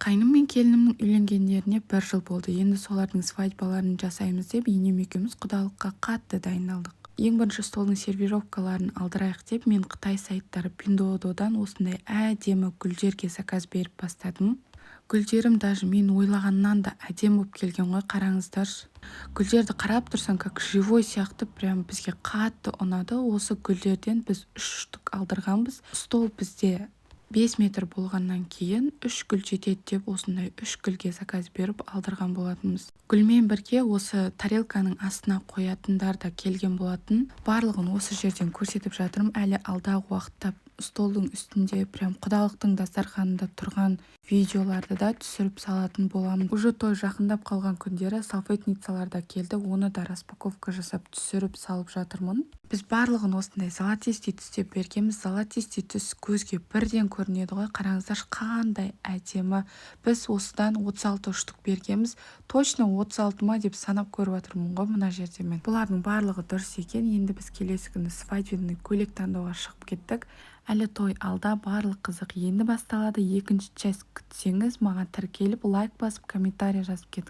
Қайным мен келінімнің үйленгендеріне бір жыл болды. Енді солардың свадьбаларын жасаймыз деп, енем екеуміз құдалыққа қатты дайындалдық. Ең бірінші столдың сервировкаларын алдырайық деп, мен қытай сайттары Пиндуодуодан осындай әдемі гүлдерге заказ беріп бастадым. Гүлдерім даже мен ойлағаннан да әдемі болып келген ғой. Қараңыздаршы, гүлдерді қарап тұрсаң, как живой сияқты. Прям бізге қатты ұнады. Осы гүлдерден біз үш штук алдырғанбыз. Стол бізде 5 метр болғаннан кейін, үш гүл жетеді деп, осындай үш гүлге заказ беріп алдырған болатынбыз. Гүлмен бірге осы тарелканың астына қоятындар да келген болатын. Барлығын осы жерден көрсетіп жатырмын. Әлі алдағы уақытта столдың үстінде, прям құдалықтың дастарханында тұрған видеоларды да түсіріп салатын боламын. Уже той жақындап қалған күндері салфетницалар да келді. Оны да распаковка жасап, түсіріп салып жатырмын. Біз барлығын осындай золотистый түсте бергенбіз. Золотистый түс көзге бірден көрінеді ғой. Қараңыздаршы, қандай әдемі! Біз осыдан 36 штук бергенбіз. Точно 36 ма деп санап көріп жатырмын ғой мына жерде мен. Бұлардың барлығы дұрыс екен. Енді біз келесі күні свадебный көйлек таңдауға шығып кеттік. Әлі той алда, барлық қызық енді басталады. Екінші часть күтсеңіз, маған тіркеліп, лайк басып, комментарий жазып кетіңіз.